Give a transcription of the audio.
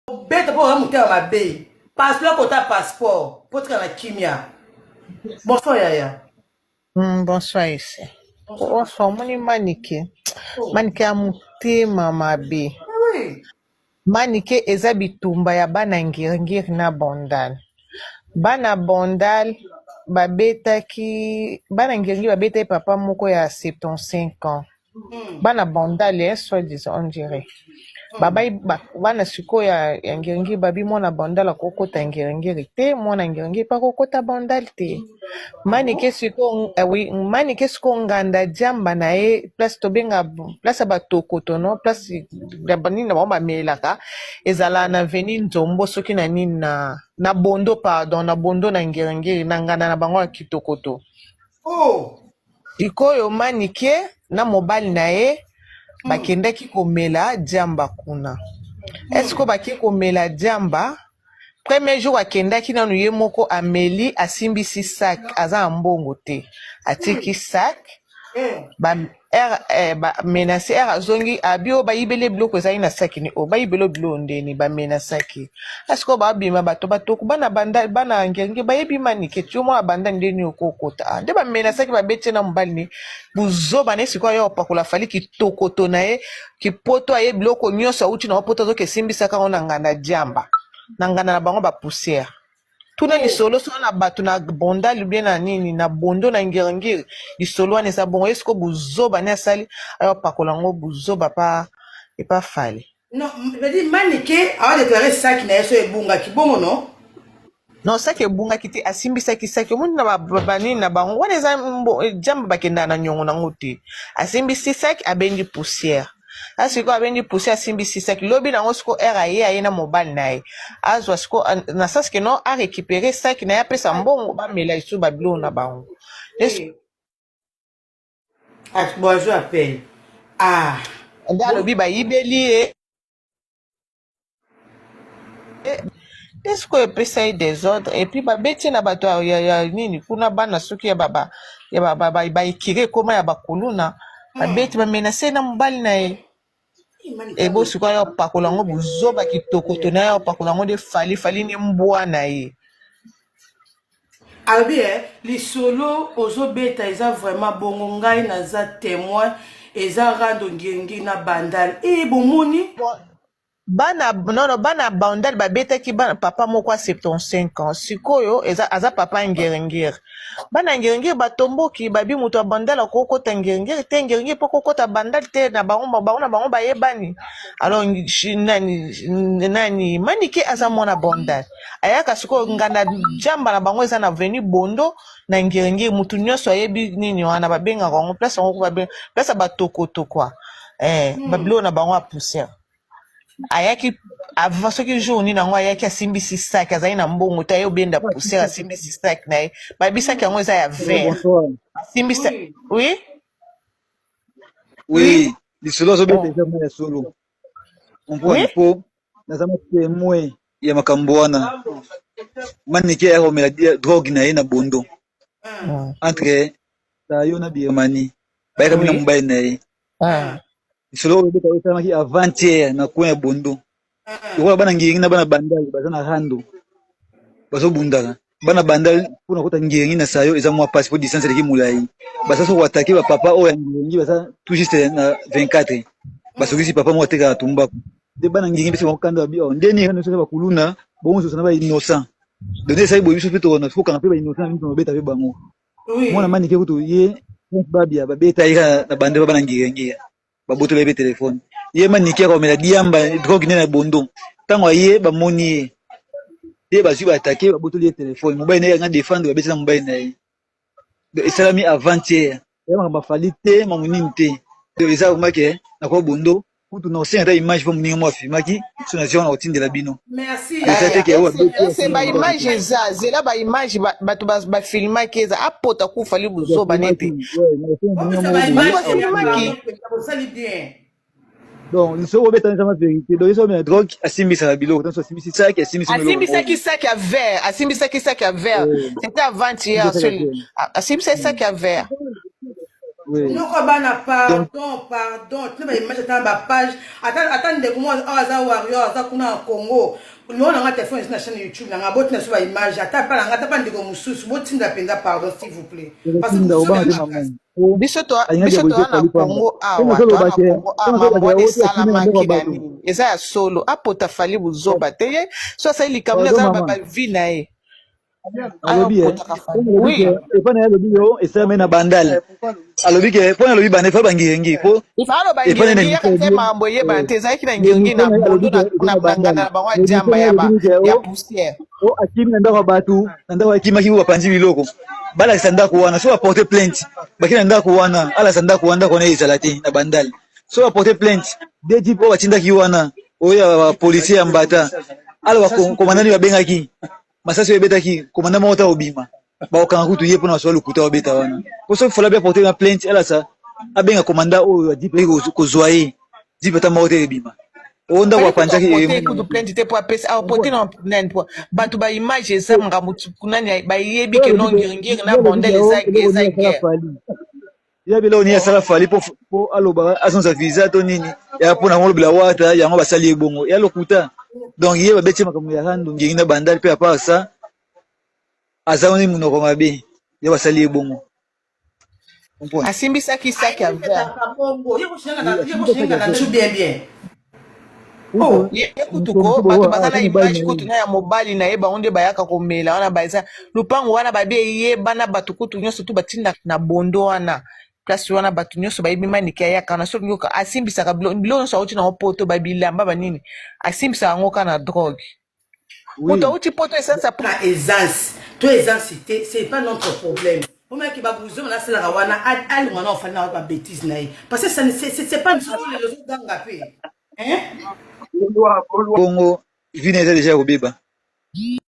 Beta mpo oza motema mabe. Passeport kota passeport mpo tika na kimia. Bonsoir yaya. Bonsoir ese. Bonsoir, omoni Manike. Oh. Manike ya motema mabe. Oui. Manike eza bitumba ya bana ngiringiri na Bandal. Bana Bandal babetaki bana ngiringiri babetaki papa moko ya 75 ans. Bana Bandal eh, soit disant on dirait. Babai bana sikoyo ya ngiringiri babi mwana Bandal akokota ngiringiri te, mwana ngiringiri mpe akokota Bandal te. Manike sikoyo eh, oui, Manike sikoyo nganda diamba na ye place tobenga place ya batokoto no place ya banini na bango bamelaka ezala na veni nzombo soki na nini na bondo pardon na bondo na ngiringiri na nganda na bango ya kitokoto. Oh. Sikoyo Manike na mobali na ye bakendaki komela diamba kuna. Est-ce bake komela diamba? Premier jour akendaki nanu ye moko ameli asimbisi sac aza na mbongo te atiki sac ba ba menace azongi abi oyo bayibeli biloko ezali na saki ni oyo bayibeli biloko ndeni bamenasaki asikoyo babima bato batoko bana banda bana ngenge bayebi Manike ti yo mwana banda ndeni okokota. Ah, nde bamenasaki babeti ye na mobali ni buzoba na ye. Sikoyo aya opakola Fally kitokoto na ye kipoto aye biloko nyonso awuti na poto azoki esimbisaka yango na nganda diamba na nganda na bango bapoussière tuna lisolo so na bato na Bandal bien na nini na bondo na ngiringiri lisolo wana eza bongo. Ye sikoyo buzoba ne asali aya opakola yango buzoba pa epa Fally. Non, je dis Manike a déclaré sac na ye so ebungaki bongo non? Non, saki ebungaki te, asimbisaki saki omoni na banini na bango wana eza diamba bakendaka na niongo nango te. Asimbisi saki abendi poussière asikoyo abendi poussière asimbisi saki lobi nango sikoyo ere aye na mobali na ye azwa sikoyo na sens ke non arécupérer saki na ye apesa mbongo bamela lisusu babiloko na bango. Ah, bon, azwi appel. Ah. Nde alobi bayibeli ye te sikoyo epesa ye désordre et puis babeti ye na bato ya nini kuna bana soki ya baba ya baekiri ekoma ya bakuluna babeti bamenase ye na mobali na ye. Ebo sikoyo aya opakola yango buzoba kitokoto na ye opakola yango nde Fally Fally nde mbwa na ye. Alobi lisolo ozobeta eza vraiment bongo ngai naza témoin eza rando ngiringi na Bandal e bomoni. Bon, bana nono bana Bandal babetaki bana papa moko ya 75 ans sikoyo eza aza papa ngiringiri bana ngiringiri batomboki babi moto ya Bandal akokota ngiringiri te ngiringiri mpo kokota Bandal te na bango bango na bango bayebani. Alors nani Manike aza mwana Bandal ayaka sikoyo nganda jamba na bango eza na veni bondo na ngiringiri mutu nyonso ayebi nini wana babengaka yango place yango babenga place ya batokoto quoi babiloko na bango ya poussière. Ayaki avant soki jour nini yango ayaki asimbisi saki azali na mbongo te aye obenda poussière asimbisi saki na ye babisaki yango eza ya vert Bonsoir. asimbisa. Oui. Oui, lisolo azobeta eza mwa ya solo. Comprendre po naza mo témoin ya makambo wana. Manike ya komela drogue na ye na bondo entre Sayo na Birmanie. Bayaka mina mobali na ye. Lisolo oyo obeta esalamaki avant-hier na coin ya bondo. Lokola bana ngiringi na bana Bandal baza na rando. Bazobundaka. Bana Bandal mpona kota ngiringi na Sayo eza mwa pasi po distance eleki molai. Baza so koattaquer ba papa oyo ya ngiringi baza tout juste na 24. Basokisi papa moko atekaka tumbaku. Nde bana ngiringi biso bango kanda babi oh nde nini biso bakuluna bongo soso na ba innocent. Donc esali boye biso mpe tokona tokokanga mpe ba innocent na biso tobeta mpe bango. Mwana Manike kutu ye Prince Babia babeta ye kaka na bande bana ngiringi babotola ye mpe telefone. Ye Manike akomela diamba drogue nde na bondo. Ntango aye bamoni ye nde bazwi baattaquer babotoli ye telefone. Mobali na ye anga défendre babeti na mobali na ye. Donc esalami avant-hier. Eza makambo ya Fally te mamu nini te. Donc eza vraiment ke na kwa bondo kutu na osenga ata image mpo moninga moko afilmaki so nazwi wana kotindela bino. Merci. Eza te ke oyo abeti ese baimage eza zela baimage bato bafilmaki eza apota kufa li buzoba nete. Opesa Bato baimage bafilmaki. Bosali bien. Donc lisolo obeta eza ma vérité. Donc yeso omela drogue asimbisaka biloko tanso asimbisi saki asimbisi eloko moko. Asimbisaki saki ya vert asimbisaki saki ya vert. C'était avant-hier. Asimbisaki asimbisaki saki ya vert. Oui. Noko bana Donc pardon pardon tina ba image ata ba page ata ata ndeko moko awa aza warrior aza kuna na Congo numéro na nga téléphone eza na chaîne YouTube na nga botina so ba image ata pa na nga ata pa ndeko mosusu botinda mpenza pardon s'il vous plaît parce que tokotinda bozoba obanga te mama makasi. po Biso to alingaki biso akoki toza na Fally pamba. Congo Ntango awa, toza azoloba na ke Congo awa, ntango mambo azoloba wana ke oti akimi na ndako ya esalamaki na bato. nini eza ya solo apota Fally buzoba te ye so asali likambo nde Pardon aza na mama. bavi na ye Alobi eh ayopotaka ntango Fally alobi oui ke epai na ye alobi yo esalami na bandal alobi ke mpo alobi banda epai bangirengi po ifa aloba epai na ngiringi émission yaka te alobi makambo eyebana te ezalaki na na ngiringi émission na na ye bondo alobi ke na eza na na na bandal nganda na bango ya na émission diamba na ye ya ba alobi ke ya o poussière o akimi na ndako ya bato na ndako akimaki po bapanzi biloko balakisa ndako wana so baporte plainte baki na ndako wana alakisa ndako wana ndako wana ezala te na bandal so baporte plainte de type oyo batindaki wana oyo ya bapolisier ya mbata aloba komandani babengaki masasi oyo ebetaki komanda moko ta obima bakokanga kutu ye mpona masolo lokuta obeta wana po soki Fally aporte na plainte alasa abenga komanda oyo ya jeep kozwa ye jeep ata moko te ebima oyo ndako Fally kutu apanzaki apote emonana kutu te plainte te po apesi apote na nani po bato ba image eza makambo nani bayebi oyo ke alobi non ke ngiringiri ye na alobi bondel ke o eza eloko eza nini asala guerre Fally ya biloko nini asala Fally po aloba azonza visa to nini ya mpona yango olobela wata yango basali ye bongo ya lokuta donc ye babeti ye makambo ya rando ngengi na bandal mpe apart ça aza wani monoko mabe ye basali ye bongo comprendre asimbisaki saki ya ayebi vert ezalaka bongo ye Oui, koshinga ye asimbisa koshinga saki ya na vert nsu bien bien oh kutu ye kutu moto ko mosusu bato boyo baza na aza mobali image na kutu ye na ya mobali na ye bango nde bayaka komela wana baza lupango wana babi eyebana bato kutu nyonso tu batinda na bondo wana place wana bato nyonso bayebi manike ayaka na soki yoka asimbisaka bilo bilo nyonso auti nango poto babilamba banini asimbisaka yango kaka na drogue moto oui auti poto esansa na aisance to aisance te c'est pas notre problème omayaki babuzo nasalaka wana alingwa na ofali na babétise na ye parce que ça ne c'est pas biso lelo ozoganga mpe hein bongo vie na eza deja ya kobeba.